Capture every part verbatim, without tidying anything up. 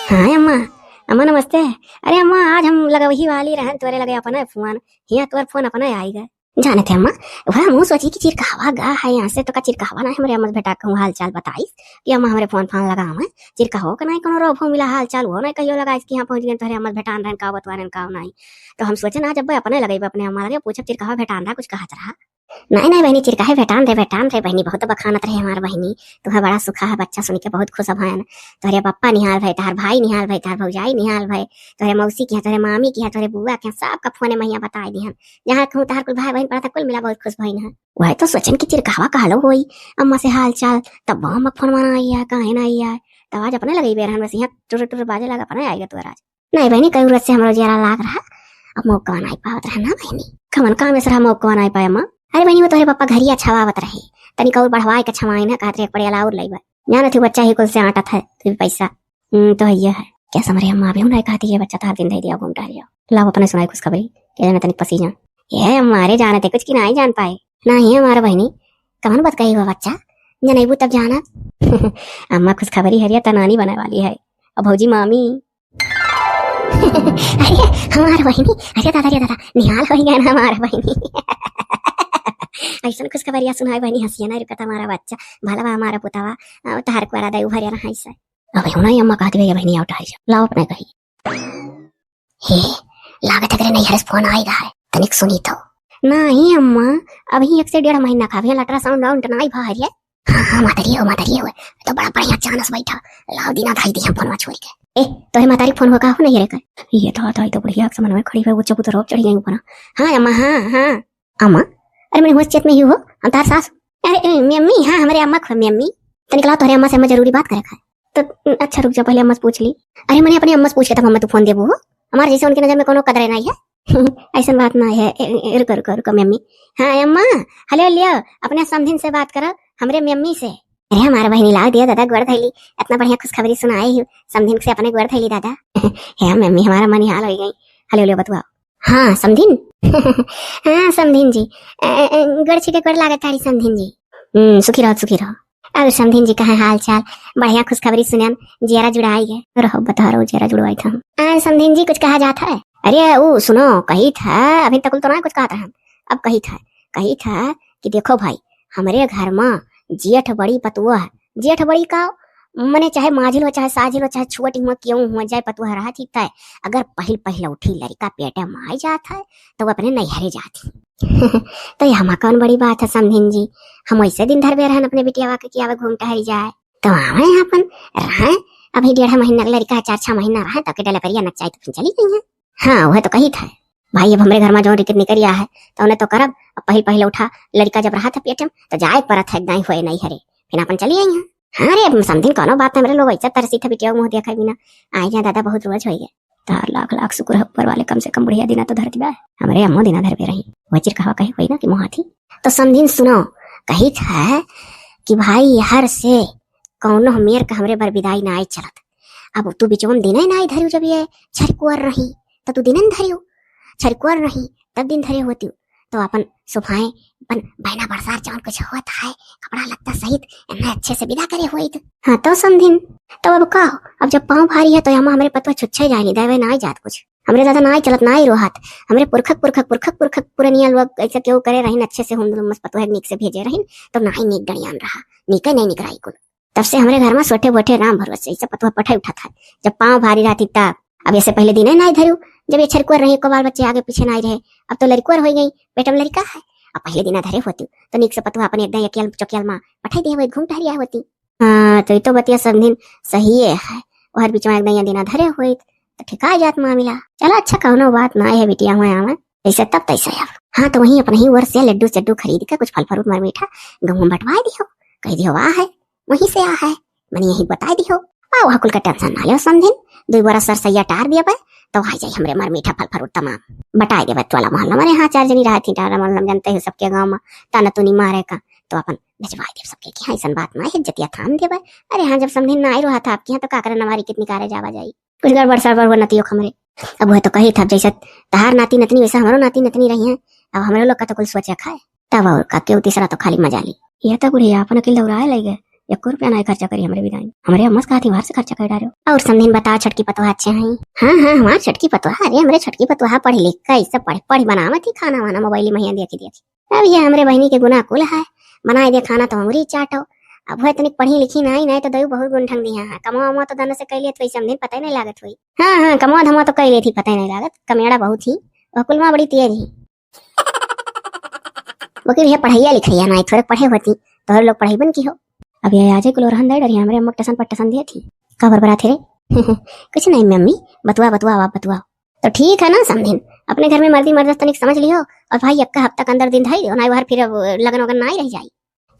हाँ अम्मा, अम्मा नमस्ते। अरे अम्मा, आज हम लगवही वाली रहन तोरे लगे अपना फोन, हियाँ तोर फोन अपना आई गए। जानत है अम्मा, वह हमहू सोची कि चिरकहवा गा है यहाँ से, तो का चिरकहवा ना हमरे अम्मा से भेंटा कहूँ हाल चाल बताइस कि अम्मा हमरे फोन फान लगावे। चिरकहवा का नहीं कोनो रोब हो मिला हाल चाल, वो नहीं कहियो लगाइस कि हाँ पहुँच गए तोहरे अम्मा से भेंटान रहन का बतवा रहन का नहीं। तो हम सोचे ना जब अपने लगे अपने अम्मा लगे पूछब चिरकहवा भेंटान रहा कुछ कहत रहा। नहीं नहीं बहिनी, चिरकहे भेंटान रहे, भेंटान रहे बहिनी, बहुत बखानत रहे हमार बहिनी। तुहा बड़ा सुखा है बच्चा सुन के, बहुत खुश भयन। तोहरे पप्पा निहाल भय, तोहर भाई निहाल भय, तोहर भौजाई निहाल भय, तोहरे मौसी के यहाँ, तोहरे मामी के यहाँ, तोहरे बुआ के यहाँ, सबका फोने महिया बताए दिहन। जहाँ कहूँ तोहर कुल भाई बहिन पड़ता कुल मिला बहुत खुश भइन है। वह तो सोचन कि चिरकहवा कहलो होई अम्मा से हाल चाल, तब अम्मा फोन मना आई है, काहे ना आई है। तब आज अपने लगे बेरहन बस यहाँ टुर टुर बाजे लगा अपने आई गए तोहर आज। नहीं बहिनी, कई रोज से हमरो जियरा लाग रहा, अब मौका नहीं पावत रहा ना बहिनी। कवन काम ऐसा रहा मौका नहीं पाए माँ? अरे बहिनी, वो तोहरे पापा घरिया छवावत रहे, तनिक और बढ़वाए के छवाइन है, कहत रहे एक पड़ेला और लइबा। जानत ही बच्चा ही कुल से आटत है, तू भी पैसा। हम्म, तो है ये है। क्या समरे अम्मा अभी नहीं कहती है बच्चा तार दिन दे दिया घूम टहरिया। लाओ अपने सुनाई खुशखबरी, क्या जाने तनिक पसीजा। ये अम्मा, अरे जानते कुछ की नहीं जान पाए। नहीं हमारा बहिनी, कवन बात कही हुआ बच्चा, जनैबू तब जाना। अम्मा खुशखबरी हरिया तनानी बने वाली है। अब भौजी मामी। अरे हमार बहिनी, अरे दादा, अरे दादा, निहाल हो गया ना हमार बहिनी। ऐसन खुशखबरिया सुनाए बहिनी, हंसिया ना रुकत हमारा बच्चा, भला बा हमारा पुतावा, अ, तहार कुआरा दे उभरे रहा ऐसे। अब हो ना अम्मा कहती भैया बहिनी आओ टहल जाओ, लाओ अपने कही। हे, लागत है करे नहीं हरस फोन आएगा है, तनिक सुनी तो। नहीं अम्मा, अभी एक से डेढ़ महीना का, अभी अल्ट्रासाउंड वाउंड नहीं भा हरिया। हाँ, हाँ, मातारी हो, मातारी हो, तो बड़ा बढ़िया चानस बैठा, लाओ दीना धाई दिया फोनवा छोड़ के। ए, तोरे मातारी फोन हो का हो नहीं रे कर? ये तो आता है तो बढ़िया समझ में खड़ी हुई, वो चबूतरा चढ़ी गई ऊपर। हाँ अम्मा, हाँ, हाँ। अम्मा, अरे मने होश चेत में ही हो, हम तार सास। अरे ए, मम्मी, हाँ, हमरे अम्मा को मम्मी। तनिक लाओ तोहरे अम्मा से हमें जरूरी बात करे का है। तो अच्छा रुक जा, पहले अम्मा से पूछ ली। अरे मने अपने अम्मा से पूछ के तब हमें तू फोन देबू हो। हमारे जैसे उनकी नजर में कोनो कदर नहीं है। ऐसन बात ना है। ए, ए, रुको, रुको, रुको मम्मी। हाँ अम्मा, हेलो लियो, अपने समधिन से बात करो, हमरे मम्मी से। अरे हमारे बहिनी लाओ दिया दादा गोड़ धैली, इतना बढ़िया खुशखबरी सुनाए ही, समधिन से अपने गोड़ धैली दादा। हे मम्मी, हमारा मन हाल हो गई। हेलो लियो बतुआ। हाँ समधिन। हाँ समधिन जी, अ, अ, गोड़ छिके गोड़ लागत तारी समधिन जी। हम्म, सुखी रहो, सुखी रहो। अब समधिन जी कहे हाल चाल, बढ़िया खुशखबरी सुनन, जियरा जुड़ाई है। रहो बता रहो, जियरा जुड़वाई था। आ, समधिन जी कुछ कहा जात है? अरे ऊ सुनो, कही था, अभी तक तो ना कुछ कहा था हम। अब कही था, कही था कि देखो भाई, हमरे घर में जेठ बड़ी पतुआ है, जेठ बड़ी का मने चाहे माझिल हो, चाहे साझिल हो, चाहे छोटी हो, क्यों हो जाए, पतुआ रहा ठीक है। अगर पहिल पहिलौठी लड़का पेटे में आ जात है, तो वो अपने नैहरे जाती। तो ये हमा कौन बड़ी बात है समधिन जी, हम वैसे दिन धर बे रहन अपने बिटियावा के कि आवे घूम टहल जाए, तो आवे यहाँ अपन रहे। अभी डेढ़ महीना के लड़का है, चार छह महीना रहे, तो के डलकरिया नचाई तो फिर चली गई है। हाँ, वह तो कही था भाई, अब हमरे घर में जो रीति निकरिया है, तो उन्हें तो करब। अब पहिल पहिलौठा लड़का जब रहा था पेट में, तो जाए परत है, नहीं होए नहीं हरे, फिर अपन चली आई हैं। हाँ रे, अब समधिन कोनो बात है, हमरे लोग ऐसा तरसी था बिटिया मुँह देखा बिना। आए जा दादा, बहुत रोज हो गए। तार लाख लाख शुक्र है ऊपर वाले, कम से कम बुढ़िया दिना तो धरती बा, हमरे अम्मो दिना धरबे रही। वह चिरकहवा कहे हुई ना कि मुहाथी। तो समधिन सुनो, कही था कि भाई हर से कौनो मेर का हमरे बर विदाई ना आए चलत। अब तू बिचवन दिने ना धरियो, जब ये छरकुअर रही, तो तू दिने न धरियो, छरकुअर रही, तब दिन धरे होती। तो अपन सुफाए, अपन बहना बरसार जौन कुछ होत है, कपड़ा लत्ता सहित, इन्हें अच्छे से विदा करे होइत। हाँ तो समधिन, तो अब का, अब जब पाँव भारी है, तो हम हमरे पतवा छुच्छे जाए नहीं देवे, ना जात कुछ। हमरे दादा ना चलत, ना रोहत, हमरे पुरखक, पुरखक, पुरखक, पुरखक, पुरनिया लोग ऐसे केहू करे रहिन, अच्छे से हम मस्त पतवा नीक से भेजे रहिन, तो ना ही नीक गणियान रहा, नीके नहीं निकराई कुल। तब से हमरे घर में सोटे बोटे राम भरोसे, ऐसे पतवा पठाई उठा था। जब पाँव भारी रहती तब, अब ऐसे पहले दिन ना धरू, जब ये छरकुअर रही, को बाल बच्चे आगे पीछे ना रहे, अब तो लड़कुअर हो गई, पेट में लड़का है। अब पहले दिन धरे होती, तो नीक से पतवा अपने एकदम यकियल चकियल माँ पठाई दे हुए, घूम टहरिया होती। हाँ, तो ये तो बतिया समधिन सही है, वहर बीच में एकदम ये दिन धरे हुए, तो ठिका जात मामिला। चला अच्छा, कौनो बात ना है, बिटिया हुए आवे, जैसे तब तैसे अब। हाँ, तो वहीं अपने ही ओर से लड्डू सड्डू खरीद के कुछ फल फ्रूट मर मीठा गहूँ बंटवा दियो, कह दियो वाह है, वहीं से आ है, मने यही बताई दियो। आ, वह कुल का टेंशन ना लियो समधिन, दो बरस सरसैया टार दिया बे, तो आ जाई हमरे मर मीठा फल फ्रूट तमाम। बटाई देबे टोला मोहल्ला, मरे हाँ चार जनी रहत ही टोला मोहल्ला में, जानते हो सबके गाँव में ताना तूनी मारे का, तो अपन भिजवाई देब सबके कि हाँ, ऐसन बात ना है, इज्जतिया थाम देबे। अरे हाँ, जब समधिन ना आई रहा था आपके यहाँ, तो का करे नवारी कितनी कारे जावा जाई, कुछ गड़बड़ सड़बड़ हुआ नतियो हमरे। अब वह तो कही था, जैसे तहार नाती नतनी वैसे हमरो नाती नतनी रही है, अब हमरे लोग का तो कुल सोचे खाए। तब और का, केहू तीसरा तो खाली मजा ली। यह तो बुढ़िया अपन अकिल दौड़ाए लगे, एको रुपया नाहीं खर्चा करी हमरे बिदाई। हमरे अम्मा से कहत ही, बाहर से खर्चा कर डारो। और समधिन बताओ, छोटकी पतोहा अच्छे हैं? हाँ, हाँ, हमार छोटकी पतोहा, अरे, हमरे छोटकी पतोहा पढ़ लिख के, ई सब पढ़, पढ़ बनावत ही खाना वाना मोबाइल में हियाँ देखी देखी। अब ये हमरे बहिनी के गुना कुल है, बनाए दे खाना तो अंगुरी चाटो। अब है तनिक पढ़ी लिखी नाहीं, नाहीं तो दऊ बहुत गुन ढंग दिया है। कमवा उमवा तो दन से कैलियत होई, समधिन पता ही नाहीं लागत होई। हाँ, हाँ, कमवा धमवा तो कैलियत ही, पता ही नाहीं लागत, कमेड़ा बहुत ही, वह कुलवा बड़ी तेज ही। वकील, ये पढ़ैया लिखैया नाहीं, थोड़े पढ़े होती, तोहरे लोग पढ़ैबन की हो। अब ये आजे कुल रहन दे, डरिया हमरे अम्मा के टसन पर टसन दिया थी। का बरबरा थे रे? कुछ नाहीं मम्मी, बतुआ, बतुआ, आप बतुआ। तो ठीक है ना समधिन, अपने घर में मर्दी मर्दस तनिक समझ लियो, और भाई एक्का हफ्ता के अंदर दिन धई दियो, नाहीं बाहर फिर अब लगन वगन नाहीं रह जाई।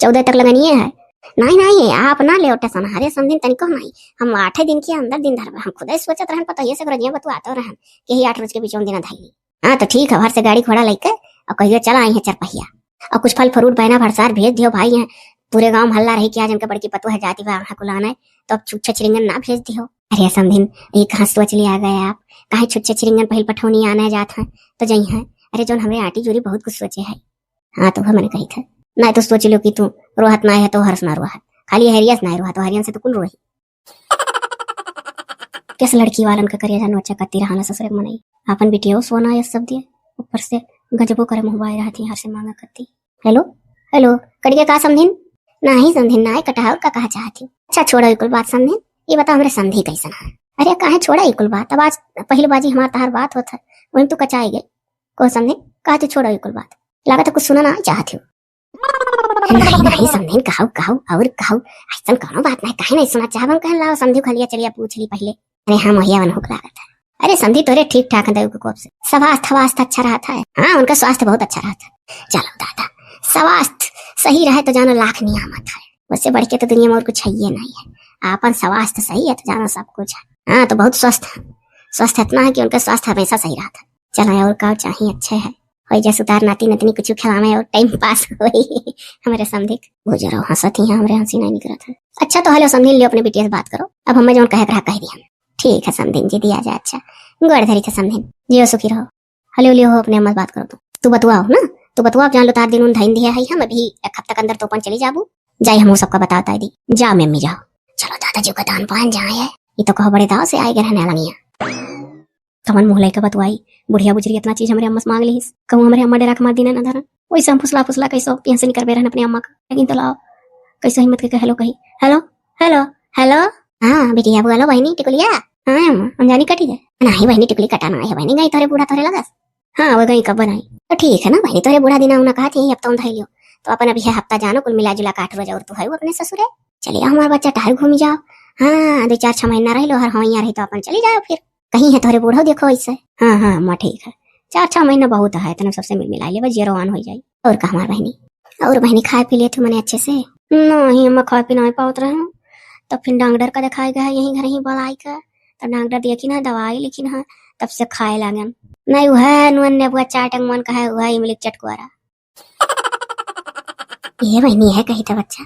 चौदह तक लगनिए है। नाहीं, नाहीं, आप ना लेव टसन, अरे समधिन तनिको नाहीं, हम आठे दिन के अंदर दिन धरबे। हम खुदे सोचत रहन, पता ये से रजिया बतुआत रहन कि यही आठ रोज के बीच में दिन धई ली। हाँ, तो ठीक है, घर से गाड़ी घोड़ा लेके और कहियो चला आई है चरपहिया। और कुछ फल फ्रूट बहना भरसार भेज दियो भाई, यहाँ पूरे गाँव में हल्ला रही कि आज इनके बड़की पतोह जाती बा, वहाँ कुल आना है, तो अब छुच्छे छिरिंगन ना भेज दियो। अरे समधिन, ये कहाँ सोच लिया गए आप, काहे छुच्छे छिरिंगन पहिल पठौनी आना जात है, तो जई है। अरे जौन हमरे आंटी जोरी बहुत कुछ सोचे है। हाँ, तो वह मैंने कही था, नाहीं तो सोच लो कि तू रोहत नाहीं है तो हर्ष ना रोहत, खाली हरियस नाहीं रोहत, हरियन से तो कुल रोही। किस लड़की वालन का करिया जानो अच्छा करती रहा ना ससुरे के मनई। आपन बिटिया सोना ये सब दिए, ऊपर से गजबो करे मुँह बाय रहती, हर से मांगा करती। हेलो, हेलो, कट गया का समधिन? नाहीं समधिन, नाहीं कटा, और का कहा चाहती? अच्छा छोड़ा ई कुल बात समधिन, ये बता हमरे समधी कैसन है? अरे काहे छोड़ा ई कुल बात, अब आज पहली बाजी हमार तहार बात होत है, वहीं तू कचाई गई। को समधिन, कहा तू छोड़ा ई कुल बात, लागत है कुछ सुना ना चाहती हो। नाहीं, नाहीं, समधिन, कहू, कहू, और कहू, ऐसन कौनो बात नाहीं, काहे नाहीं सुना चाहब, हम कहन लाओ, समधी खलिया चलिया पूछ ली पहिले। अरे हाँ, मोहिया वन हुक लागत है। अरे समधी तोरे ठीक ठाक है, दऊ के कोप से। स्वास्थ्य, स्वास्थ्य अच्छा रहत है। हाँ, उनका स्वास्थ्य बहुत अच्छा रहत है। चलो दादा, स्वास्थ्य सही रहे तो जानो लाख नियामत है। उससे बढ़ के तो दुनिया में और कुछ है ये नहीं है। आपन स्वास्थ्य सही है तो जानो सब कुछ है। हाँ, तो बहुत स्वस्थ है, स्वस्थ इतना है कि उनका स्वास्थ्य हमेशा सही रहत है। चला, और का चाही, अच्छे है। होई जा सुतार नाती नतनी कुछ खिलावे और टाइम पास होई। हमरे समधिक बुजरो हंसत ही हैं, हमरे हंसी नहीं निकलत है। अच्छा तो हेलो समधिन, लियो अपने बिटिया से बात करो, अब हमें जौन कहे के रहा कह दिया। ठीक है समधिन जी, दिया जा। अच्छा, गोड़ धरी थे समधिन, जियो सुखी रहो। हेलो लियो हो, अपने अम्मा से बात करो तू। तू बतुआओ ना, तू बतुआओ, जान लो तार दिन उन धइन दिया है, हम अभी एक हफ्ता के अंदर तो अपन चली जाबू। जाई हमहू सबका बता ताई दी। जा मम्मी जाओ। चलो दादाजी का दान पान जाए है, ये तो कहो बड़े दाव से आए गए रहने अलंगिया। कवन मुँह लइके बतुआई, बुढ़िया बुजरी इतना चीज हमरे अम्मा से मांग लिहिस। कहूँ हमरे अम्मा डेरा के मार दीने ना धरन। वैसे हम फुसला फुसला कैसो पियन से निकरबे रहन अपने अम्मा का। लेकिन तो लाओ, कैसो हिम्मत के हेलो कही। हेलो, हेलो, हेलो। हाँ, बिटिया बोलो बहिनी टिकुलिया। हाँ अम्मा, हम जानी कटी गए। नहीं बहिनी, टिकुली कटा ना है बहिनी, गई तोरे बूढ़ा तोरे लगस। हाँ, वो गई कब बनाई। तो ठीक है ना बहिनी, तोरे बूढ़ा दिना उना कहा थी, अब तो हम धई लियो। तो अपन अभी है हफ्ता जानो, कुल मिला जुला के आठ रोज और तू है वो अपने ससुरे। चलिए हमार बच्चा टहर घूमी जाओ। हाँ, दो चार छह महीना रह लो, हर हाँ यहाँ रही तो अपन चली जाओ फिर। कहीं है तोहरे बूढ़ो देखो ऐसे। हाँ, हाँ, अम्मा ठीक है। चार छह महीना बहुत है, इतना सबसे मिल मिला लेबे, जेरो आन हो जाई। और का हमार बहिनी? और बहिनी खाए पी लेत हो मने अच्छे से? नहीं, अम्मा खाए पी नहीं पावत रहे। तब फिर डॉक्टर का दिखाए गए यहीं घर ही बुलाई का। तब डॉक्टर देखी ना, दवाई लिखी ना, तब से खाए लागन। नहीं, वह नुअन नेबुआ चाट मन का है, वह इमली चटकुआरा। ये बहिनी है कही था बच्चा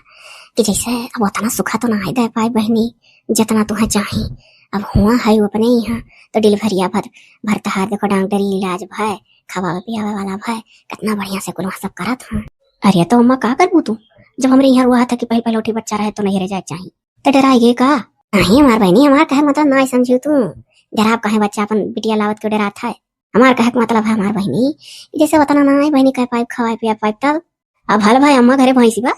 कि जैसे अब उतना सुखा तो ना दे पाए बहिनी, जितना तुहे चाही। अब हुआ है वो अपने यहाँ तो डिलीवरिया भर, भर तहार देखो डॉक्टरी इलाज भय, खवावे पियावे वाला भय, कितना बढ़िया से कुल वहाँ सब करत हैं। अरे तो अम्मा का करबू तू, जब हमरे यहाँ हुआ था कि पहले पहले उठी बच्चा रहे तो नहीं रह जाए चाही, तो डराई गए का? नहीं हमार बहिनी, हमार कहे मतलब ना समझू तू, डराब कहे बच्चा अपन बिटिया लावत के डरात है। हमार कहे के मतलब है हमार बहिनी, जैसे उतना ना है बहिनी कह पाइब, खवाए पिया पाइब तब। अब हल भाई अम्मा घरे भैंसी बा,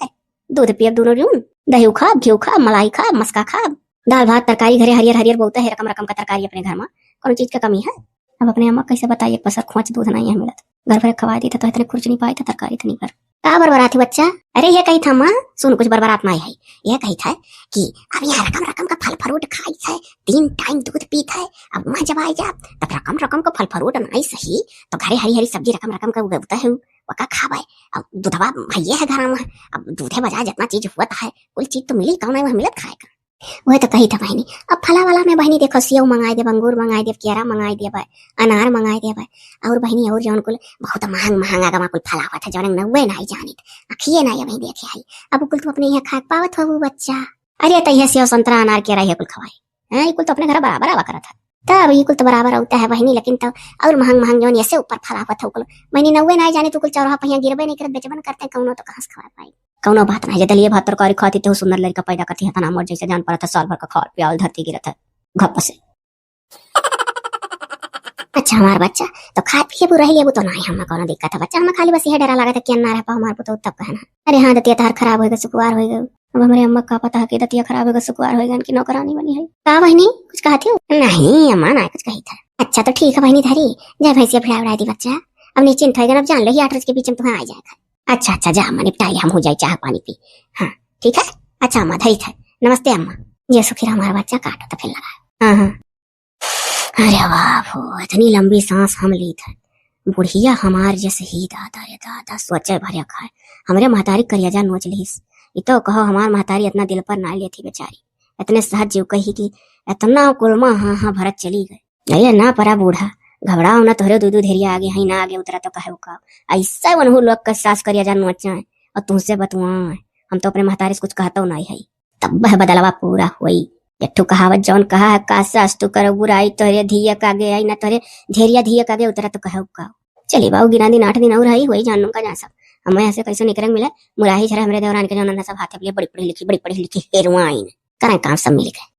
दूध पियब दोनों जून, दही खाब, घी खाब, मलाई खाब, मस्का खाब, दाल भात तरकारी घरे हरियर हरियर बहुत है, रकम रकम का तरकारी अपने घर में, कौन चीज का कमी है? अब अपने अम्मा कैसे बताइए, पसर खोच दूध नहीं है मिलत, घर भरे खवाए दी तो इतने खुर्च नहीं पाई तो तरकारी तो नहीं भर। का बरबरात है बच्चा? अरे ये कही था माँ, सुन कुछ बरबरात नहीं है, ये कही था कि अब यहाँ रकम रकम का फल फ्रूट खाई है, तीन टाइम दूध पीत है, अब वहाँ जब आई जा तब रकम रकम का फल फ्रूट नहीं सही तो घरे हरी हरी सब्जी रकम रकम का उगवता है, वका खावे। अब दूधवा भैये है घर में, अब दूधे बजाय जितना चीज हुआ है कुल चीज तो मिली, कौन है वह मिलत खाए का? वह तो कही था बहिनी, अब फला वाला में बहिनी देखो सेव मंगाई देब, अंगूर मंगाई देब, केरा मंगाई देब, अनार मंगाई देब, और बहिनी और जौन कुल बहुत महंग महंगा गमा कुल फला हुआ था जौन नौवे नहीं जानित, अखिए नहीं अभी देखे है। अब कुल तू अपने यहाँ खाए पावत हो बच्चा? अरे तो यह सेव संतरा अनार केरा ये कुल खवाई, हैं, ये कुल तो अपने घर बराबर आवा करत है। तब ये कुल तो बराबर होता है बहिनी, लेकिन तब और महंग महंग जौन ऐसे ऊपर फला हुआ था कुल बहिनी नौवे नहीं जानित, कुल चौराहा पहिया गिरबे नहीं करत, बेचबे न करते, कौनो तो कहाँ से खवा पाई। कौनो बात नहीं, जे दलिए भात तरकारी खाती, तेहू सुंदर लड़का पैदा करती है, तना मोर जैसे जान पड़त है, साल भर का खाल पियाल धरती गिरत है घप से। अच्छा हमार बच्चा, तो खाए पिए बुरा ही लेबू तो नहीं, हमें कौनो दिक्कत है बच्चा, हमें खाली बस यह डरा लगा था कि अन्ना रह पाओ हमार पुतौ तब कहना। अरे हाँ, दतिया तार खराब होएगा, सुकुवार होएगा। अब हमरे अम्मा का पता है कि दतिया खराब होएगा, सुकुवार होएगा, इनकी नौकरानी बनी है। का बहनी, कुछ कहती हो? नहीं अम्मा, ना कुछ कही था। अच्छा तो ठीक है बहनी धरी, जाए भैंसिया भिड़ा उड़ा दी बच्चा, अब निश्चिंत होएगा, अब जान लो ही आठ रोज के बीच में तुम्हें आ जाएगा। अच्छा अच्छा, जा अम्मा निपटाई, हम हो जाए चाह पानी पी। हाँ ठीक है, अच्छा अम्मा धरी था, नमस्ते अम्मा। ये सुखी रहा हमारा बच्चा, काटो तो फिर लगा। हाँ हाँ। अरे बाप हो, इतनी लंबी सांस हम ली थे। बुढ़िया हमार जस ही दादा रे दादा, सोचे भरे खाए। हमरे महतारी करियाजा नोच लीस। इ तो कहो हमार महतारी इतना दिल पर ना लेती बेचारी। इतने सहज जीव कही कि इतना कुलमा हाँ हाँ भरत चली गए। अरे ना परा बूढ़ा, घबराओ ना, तोहरे दू दू धेरिया आगे हैं, ना आगे उतरा तो कहे का। ऐसा वनहु लोग का सास करियाजा नोच जाए और तुमसे बतुआए। हम तो अपने महतारी से कुछ कहतो नहीं है। तब वह बदलवा पूरा होई। एक ठो कहावत जौन कहा है, "का सास तू करो बुराई, तोहरे धिया का आगे आई ना, तोहरे धेरिया धिया का आगे उतरा तो कहो का।" चली बाबू, गिना दिन आठ दिन और है, वही जान लूंगा जहाँ सब। हमें ऐसे कैसे निकरंग मिले, मुराही झरे हमरे देवरान के जौन अंदर सब हाथे लिए बड़ी पढ़ी लिखी, बड़ी पढ़ी लिखी हीरोइन। करें काम सब मिल के।